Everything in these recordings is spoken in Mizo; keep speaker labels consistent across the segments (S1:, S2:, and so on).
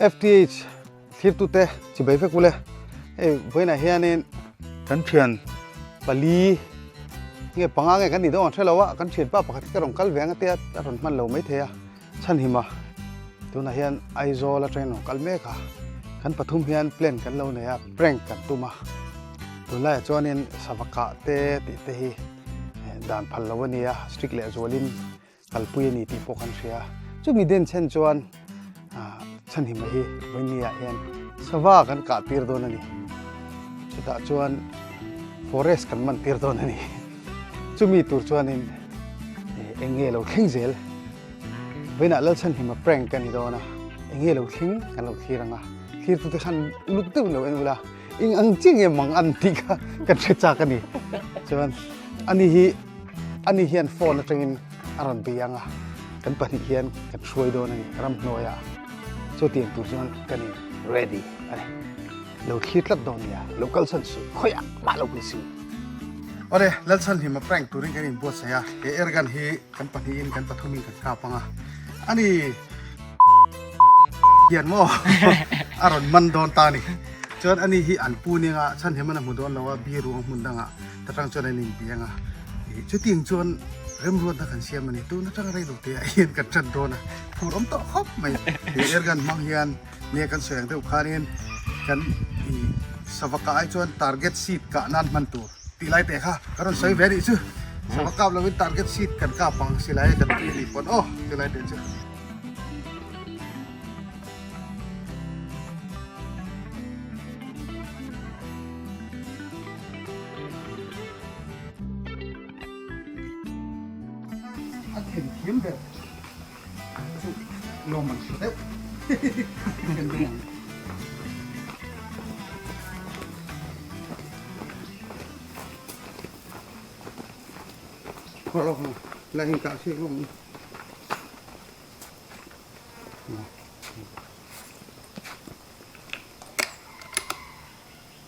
S1: FTH thlirtute chibai vek ule hei vawiinah hianin kan thian pali nge panga nge kan nih dawn ang hrelo a kan thianpa pakhat hi ka rawn kal ve ang a tia a rawn hman lo maithei a chhanhim a tunah hian Aizawl atangin rawn kal mek a kan pathum hian plan kan lo nei a prank kan tum a tunlaiah chuanin sava kah te tih te hi dan phal lo a ni a strict leh zualin kalpui a ni tih pawh kan hria. Chumi den chhen chuan chhanhima hi vawinia hian sava kan kah tir dawn a ni. Chutah chuan forest kan man tir dawn a ni. Chumi tur chuanin eng nge lo thleng zel? Vawiinah Lalchhanhima prank a ni dawn a, eng nge lo thleng kan lo thlir ang a. Thlirtute khan uluk deuhin lo en ula, eng ang chiah nge mang an tih kha kan hre chak a ni. Chuan ani hi Ani hian phone atangin a rawn bei ang a, kan pahnih hian kan hruai dawn a ni ramhnuaiah. Chutiang tur chuan kan in ready a ni. Lo thlir tlat dawn nia, lo kalsan suh, khawiah mah lo kan si. Awle, Lalchhanhima prank turin kan inbuatsaih a, he airgun hi kan pahnihin kan pathumin kan kap ang a. Ani hian maw a rawn man dawn ta a ni. Chuan ani hi an pu nia Chhanhima'n a hmu dawn lo a, biruang hmun dangah Ta tang chuan an inbiang a, ih chutiang chuan remruatna kan siam a ni. Tun atanga rei lo te ah hian kan tan dawn a, phur awm tawh khawp mai. He airgun hmang hian nge kan sawi ang deuh khanin kan ih sava kah ai chuan target seat kah nan hman tur tih lai teh kha ka rawn sawi ve a nih chu. Sava kap lovin target seat kan kap ang silai kan tih a nih pawn aw ti lai teh chu. A then thiam ber chu lawm an hre deuh kan ding ang. Khawh lo la hing kah siak lawm.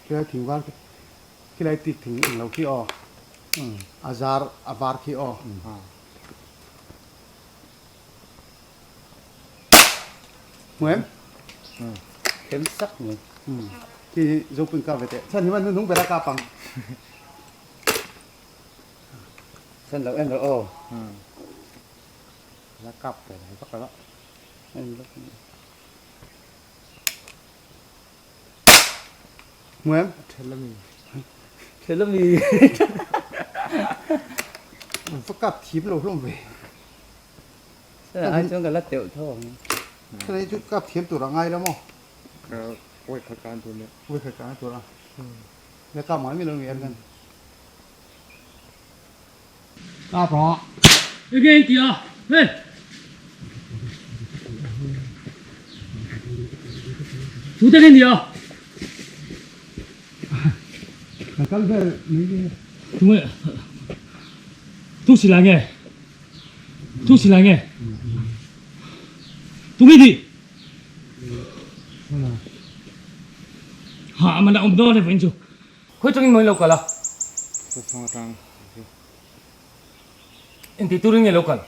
S1: Khilai thing var khi khilai tik thing eng lo khi aw a zar a var khi aw hmu em
S2: khem sak mai
S1: khi zopui ka ve teh chhan hi man hnung bera ka pang
S2: chhan lo en rawh aw la kap ve lai vak lo
S1: en vak Hmu em?
S2: Ṭhel a mi. Ṭhel a mi.
S1: Va kap thiam lo hlawm ve.
S2: Ai chuan ka la teuh tho ang.
S1: Khilai chu kap thiam tur a ngai lo maw?
S3: Ka uai khat kan tur nia.
S1: Uai khat kan tur a. Le kap ngai mi lo mi ergan.
S4: Kap rawh. Enge in ti a? Hei! Tute nge ni a?
S1: Ka kal vel mai nge.
S4: Tunge? Tu silai nge? Tu silai nge? Tunge ni? Ha, man a awm dawn e vawiin chu. Khawi tangin maw in lo kal a?
S3: Sasang atang chu.
S4: Intih turin nge lo kal?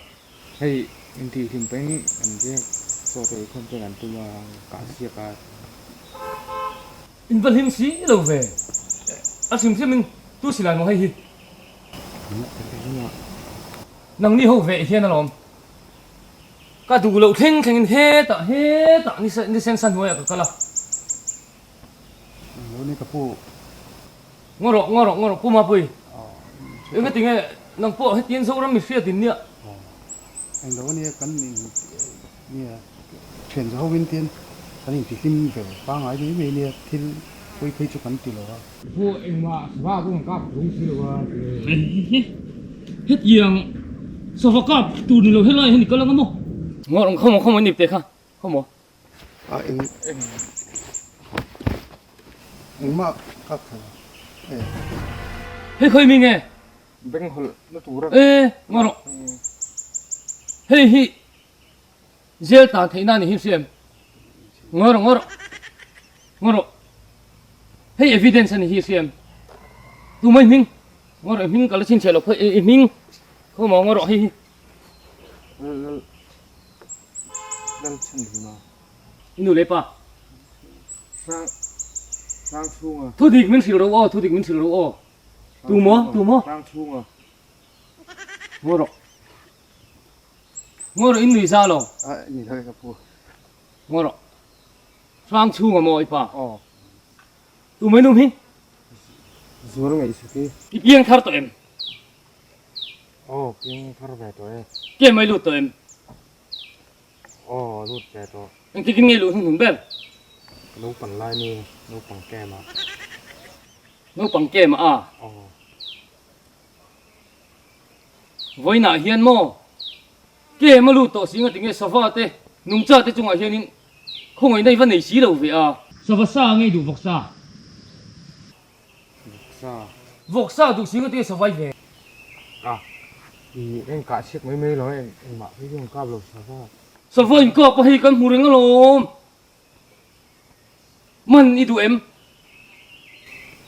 S3: Hei intih hlim peng an ziak chaw te eikhawm chuan an tum a, kah ziak a.
S4: In va hlim si lo ve. A hrim hrim in tu silai maw hei hi? Nangni ho ve hian alawm. Ka duh loh thleng thleng in hetah hetah ni sen sa hnuaiah ka kal a.
S1: Lo ni ka pu.
S4: Ngaw rawh, ngaw rawh, ngaw rawh Pu Mapui. Eng heti nge nang pawh hetiang Zoram mi hriat in nia.
S1: Eng lo ania kan in nia thian za ho in tian kan in ti hlim ve pangai mai mai nia thil pawi phei chu kan ti lo a.
S3: Pu engmah sava pawh kan kap thung si lo a ti.
S4: Hetiang sava kap tur ni lo helai hi ni kal anga maw. Ngaw rawh khaw maw khaw maw i nip teh kha khaw maw.
S1: A eng engmah kap thei lo e.
S4: Hei khawi mi nge?
S3: Beng hawlh na tur a.
S4: E ngaw rawh. Hei hi jail tan theih na ni hi hria em? Ngaw rawh ngaw rawh. Ngaw rawh. Hei evidence a ni hi hria em? Tumah i hming ngaw rawh i hming ka la chhinchhiah lo khawi i hming khaw maw ngaw rawh hei hi.
S3: Lal chhan hlim a.
S4: I nu leh pa.
S3: Hrang hrang chhunga.
S4: Thu dik min hrilh ro aw, thu dik min hrilh ro aw. Tu maw, tu maw?
S3: Hrang chhunga.
S4: Ngaw rawh. Ngaw rawh in nui za lo.
S1: A ni lo e ka pu.
S4: Ngaw rawh. Hrang chhunga maw i pa?
S3: Aw.
S4: Tu mai num hi?
S3: Zual ngaih sak i.
S4: I piang thar tawh em?
S3: Aw, piang thar ve tawh e.
S4: Ke mai lut tawh em?
S3: Aw, lut ve tawh.
S4: Engtik in nge luh hnun hnun ber?
S3: Ka naupang lai ni, naupang kem ah.
S4: Naupang kem ah a?
S3: Aw.
S4: Vawiinah hian maw? Kem a lut tawh si ngatinge sava te, nungcha te chungah hianin khawngaihna i va nei si lo ve a? Sava sa nge duh vawksa?
S3: Vawksa.
S4: Vawksa duh si ngatinge sava i ve?
S3: A, i eng kah chhiat mai mai lo e, engmah phei chu an kap lo sava.
S4: Sava in kap a hei kan hmu reng alawm. Man i duh em?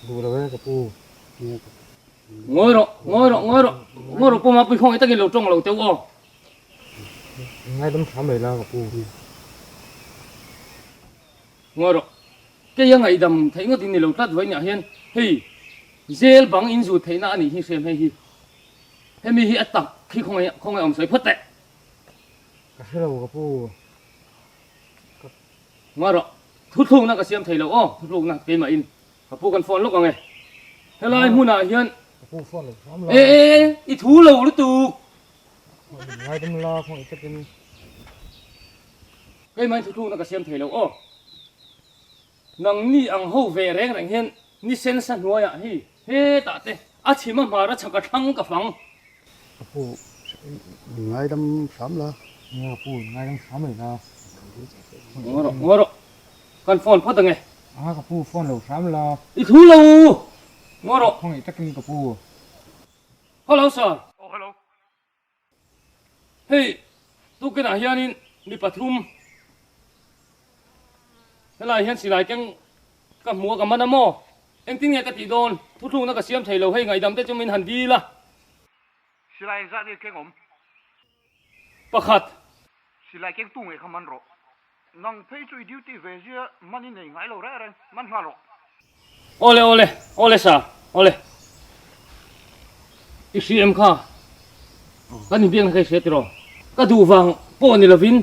S3: Duh lo e ka pu.
S4: Ngawi rawh, ngawi rawh, ngawi rawh, ngawi rawh pawm a pui khawngaih takin lo tawng lo teuh aw.
S3: Ngaidam tha mai la ka pu.
S4: Ngawi rawh, kei a ngaihdam theih ngawt in ni lo tlat vawiinah hian hei zel bang in zut theihna a nih hi hrem hei hi. Hemi hi a tak khi khawngaih khawngaih awm sawi phawt teh.
S3: Ka hre lo ka pu.
S4: Ngawi rawh, thuthlukna ka siam thei lo aw, thuthlukna keimah in. Ka pu kan phone lawk ang e. Helai hmunah hian.
S3: Ka pu phone lo hram la.
S4: E e e, i thu lo lutuk.
S3: Min ngaidam la khawngaih takin.
S4: Keimah in thuthlukna ka siam thei lo aw. Nangni ang ho ve reng reng hian ni sen sa hnuaiah hei hetah te a chhim a hmar a chhak a thlang ka fang.
S3: Ka pu
S1: min ngaidam hram la.
S3: Nia ka pu min ngaidam hram mai la.
S4: Ngaw rawh ngaw rawh. Kan phone phawt ange.
S3: A ka pu phone lo hram la.
S4: I thu lo ngaw rawh.
S3: Khawngaih takin ka pu.
S4: Hello sir.
S5: Oh hello.
S4: Hei tukinah hianin mi pathum helaiah hian silai keng ka hmu a ka man a maw? Engtin nge ka tih dawn? Thuthlukna ka siam thei lo hei ngaihdam te chu min han dil a.
S5: Silai engzah nge keng awm?
S4: Pakhat.
S5: Silai keng tu nge kha man rawh. Nang phei chu i duty ve zia man i nei ngai lo reng reng, man nghal rawh.
S4: Awle awle, awle sa, awle. I hri em kha? Kan inbiakna kha i hria tiraw? Ka duh vang pawh ni lovin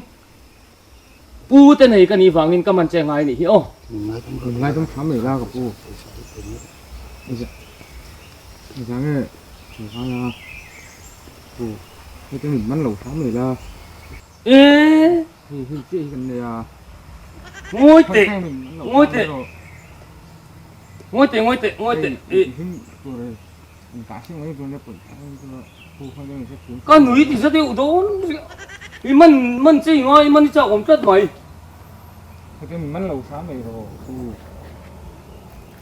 S4: pu te nei ka nih vangin ka man che ngai nih hi aw.
S3: Min ngaidam hram mai la ka pu. Engzah nge hre ngai a pu. Hei te min man lo hram mai la.
S4: E.
S3: Hei hei chiah hi kan nei a.
S4: Ngawi teh, ngawi teh. Ngawi teh, ngawi teh, ngawi teh. Ka nui ti za deuh dawn i man man che i ngai man i chak awm tlat mai.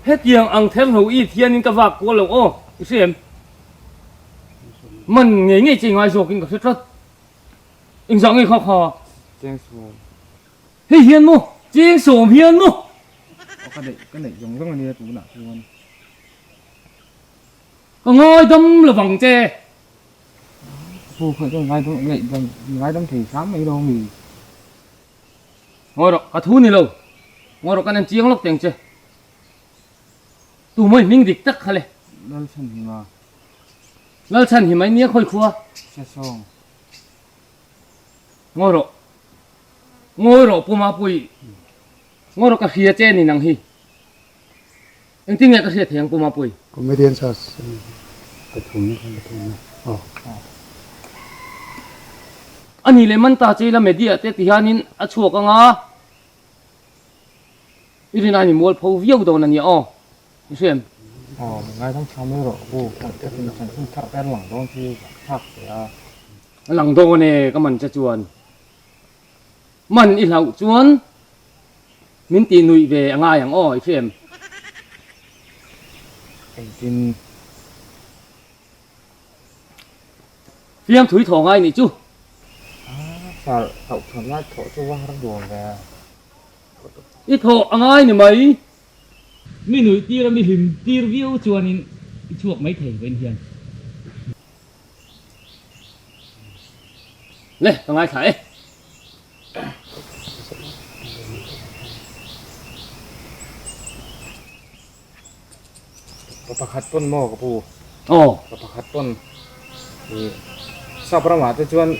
S4: Hetiang ang ther hlo i thianin ka vak kual lo aw i hre em? Man ngei ngei che i ngai zawkin ka hre tlat. Engzah nge kha kha? Hei hian maw? Cheng sawm hian maw?
S3: Ka neih ka neih zawng zawng ania tunah chuan.
S4: Ka ngaidam lovang che.
S3: Pu khawi chuan ngaidam ngaihdam ngaidam thei hram mai lo mi.
S4: Ngawi rawh, ka thu ni lo. Ngawi rawh kan en chiang lawk teng che. Tu mawi hming dik tak kha le.
S3: Lalchhanhima.
S4: Lalchhanhima i nia khawi khua?
S3: Sesawng.
S4: Ngawi rawh. Ngawi rawh Pu Mapui. Ngawi rawh ka hria che ni nang hi. Engtin nge ka hriat thei ang Pu Mapui?
S1: Comedian search pathum khan pathum na aw.
S4: A nih leh man ta che ila media te ti hianin a chhuak anga i rin ain i mual pho viau dawn a nia aw. I hria em?
S3: Aw, min ngaidam tha mai rawh Pu, kan hun thar ber lang dawn chu ka thlak ve a.
S4: A lang dawn e ka man che chuan. Man i hlauh chuan min tih nuih ve a ngai ang aw i hria em?
S3: Engtin?
S4: Fiamthui thaw ngai nih chu.
S3: A, sir, hlauhthawn lai thawh chu va har duam ve.
S4: I thawh a ngai ni mai. Mi nuih tir a mi hlim tir viau chuanin i chhuak mai thei vawiin hian. Le, ka ngaithla e.
S3: pakhat pawn maw ka pu?
S4: Aw.
S3: Pa pakhat pawn i sap ramah te chuan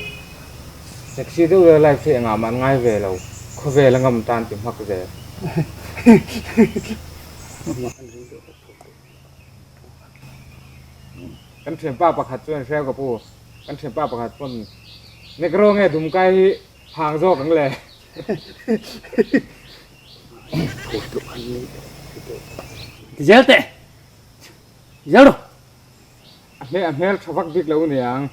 S3: sexy deuh deuh life hi engah mah an ngai ve lo, khawvel a ngam tan ti hmak zel. Kan thianpa pakhat chuan hreu ka pu, kan thianpa pakhat pawn Negro nge Dumkai hi Phang zawk ang le.
S4: Ti zel teh. Ti zel rawh.
S3: A hmel a hmel tha vak bik lo niang.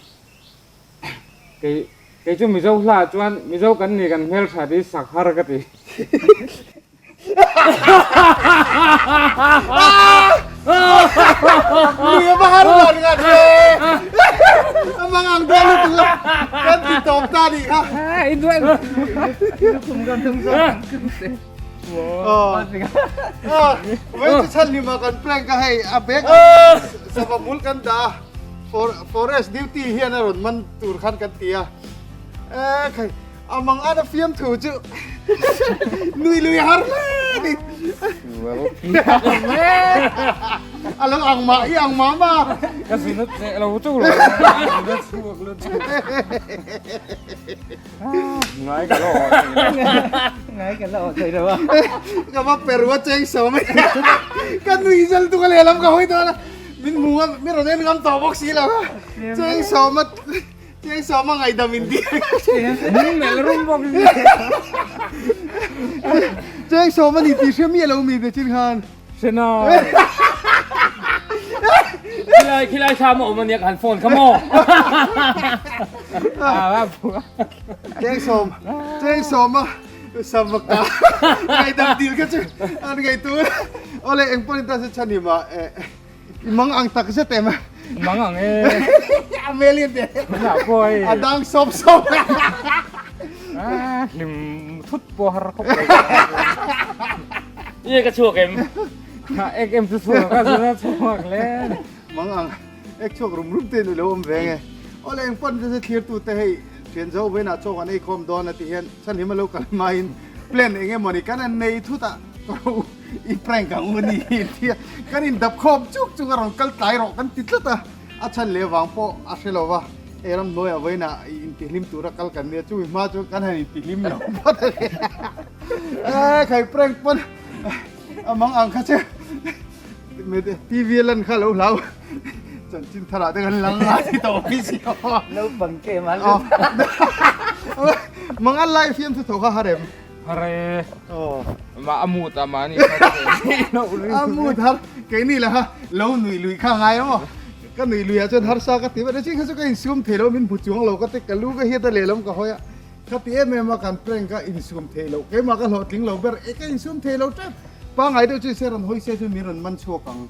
S3: Kei kei chu Mizo hla ah chuan Mizo kan ni kan hmel tha ti sak har ka ti.
S1: Lui a va har dan ngat ve. A mang ang dawn lutuk a. Kan ti tawp ta nih kha. Vei chu chhan hlima kan prank a hei a bag sava hmul kan dah a forest duty hian a rawn man tur khan kan ti a. E khai A mang an a fiam thu chu nui lui har hle ni. A lo ang mah i ang mah ma.
S3: Ka zun a cheh lo chu lo. Zun a chhuak lo chu. Ngai ka lo
S2: Ngai ka lo thei lo a.
S1: Ka va peru a cheng so mai. Ka nui zal tu ka lehlam ka hawi dawn a. Min hmu a min rawn en ngam tawh bawk si lo. Cheng so ma Chiang sawm a ngaihdam in ti.
S3: Min melh rum bawk in.
S1: Chiang sawm a ni tih hria miah lo mi te chin khan.
S3: Hre na.
S4: Khilai khilai thlam a awm ania ka han phone kha maw.
S1: Chiang sawm chiang sawm a sam ka ngaihdam dil kha chu an ngaihtuah. Awle engpawh ni ta se chhan him ah I mang ang tak zet em a.
S3: Mang ang e.
S1: A hmel hian te.
S3: Tunah pawh hei.
S1: A dang sawp sawp.
S3: Ah, hlim thut pawh har khawp mai.
S4: Nge ka chhuak em?
S3: Ek em chu chhuak a zuna chhuak le.
S1: Mang ang ek chhuak rum rum te ni lo awm ve nge. Awle eng pawn te thlir tu te hei thian zo vawiinah chaw kan ei khawm dawn a ti hian chhanhim a lo kal hmain plan eng emawni kan han nei thut a. I prank ang u ni tia kan in dap khawm chuk chuk a rawn kal tlai rawh kan ti tlat a, a chhan leh vang pawh a hre lo va, hei ram hnuaiah vawiinah i intihlim tura kal kan nia chumi hma chuan kan han intihlim lo phawt a ni. E khai prank pawn a mang ang kha che TV a lan kha lo hlau chanchin tharah te kan lang nga ti tawh mai si a.
S2: Naupang kem a.
S1: Mang an lai fiam chu tho kha harem.
S3: Hare.
S1: Oh.
S3: Ma amu ta ma ni.
S1: Amu thar ke ni la ha lo nui lui kha ngai mo. Ka nui lui a chuan har sa ka ti ba chi kha chu ka in sum thei lo min bu chuang lo ka te ka lu ka hiat a lehlam ka hawi a. Kha ti em em a kan prank ka in sum thei lo keimah ka hlawhtling lo ber e ka in sum thei lo tep. Pangai deuh chu se rawn hawi se chu min rawn man chhuak ang.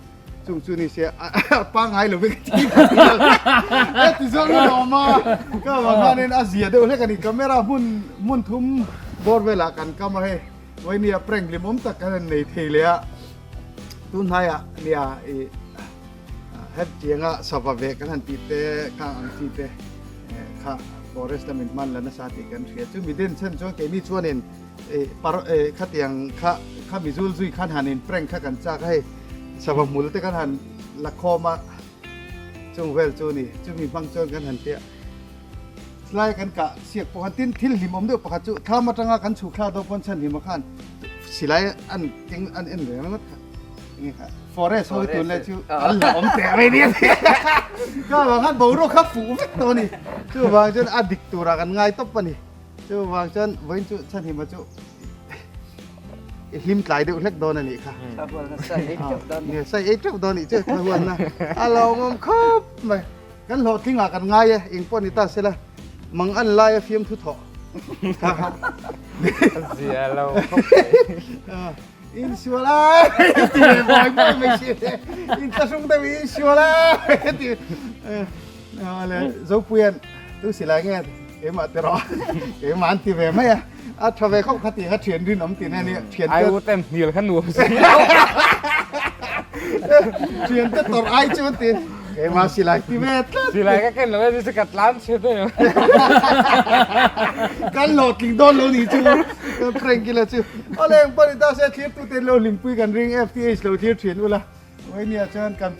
S1: Chung chu ni se a pangai lo vek ti e ti zawng in awm a ka vang khanin a zia deuh hlek a ni camera hmun hmun thum bawr velah kan kam a hei vawinia prank hlimawm tak kan han nei thei leh a tun hnaiah nia i hetianga sava ve kan han tih te khang ang chi te kha forest lamin hman la nasa tih kan hria chu mi den chhan chuan keini chuanin par khatiang kha kha mi zul zui khan han in prank kha kan chak a hei sava hmul te khan han la khawm a chung vel chu ni chumi hmang chuan kan han tia silai kan kah siak pawh khan tin thil hlim awm deuh pakhat chu thlam atanga kan chhuk thla dawn pawn chhan hlim a khan silai an keng an en reng ringawt kha enge kha forest ho hi tun lai chu an la awm teh mai nia ka vang khan boruak kha fuh vek tawh a ni chuvang chuan a dik turah kan ngai tawp a ni. Chuvang chuan vawiin chu Chhanhima chu i hlim tlai deuh hlek dawn a nih kha.
S2: Thla hualna sai ei teuh dawn
S1: ni. Sai ei teuh dawn nih chu thla hualna. A lawmawm khawp mai. Kan hlawhtling ah kan ngai e, eng pawh ni ta sela mang an lai a fiamthu thawh.
S3: Zia lo khawp mai.
S1: Insual a ti leh buai buai mai si. Inthlahrung deuh i insual a ti. Le Zopuian tu silai nge keimah ti rawh keimah an ti ve mai a a tha ve khawp kha ti kha thian rin awm tih na nia thian
S3: te ai tem hnial kha nuam si
S1: thian te tor ai chu an ti keimah silai ti ve tlat
S3: silai ka ken lo e chu ka tlan che te
S1: kan lo tling dawn lo ni chu kan prank ila chu awle eng pawh ni ta se thlir tu te lo hlimpui kan ring FTH lo thlir thin ula. Vawinia chuan kan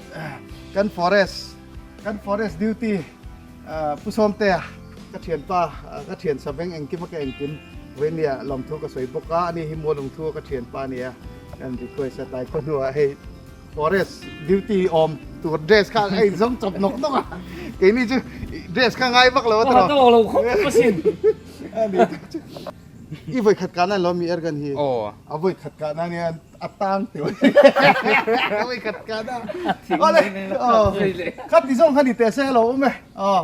S1: kan forest kan forest duty Pu Sawmtea ka thianpa ka thian saveng engkim a ka engkim Vawinia lawmthu ka sawi bawk a ani hi Mualungthu ka thianpa a nia kan request a tlai khaw hnuah hei forest duty awm tur dress kha a inzawm chawp nawk nawk a keini chu dress kha ngai vak lo a tawh
S4: lo lo khawp asin
S1: ani i vawi khat kahna lo mi ergan hi a vawi khat kahna nia a tang teuh a vawi khat kahna awle kha ti zawng kha ni teh se lo awm e aw.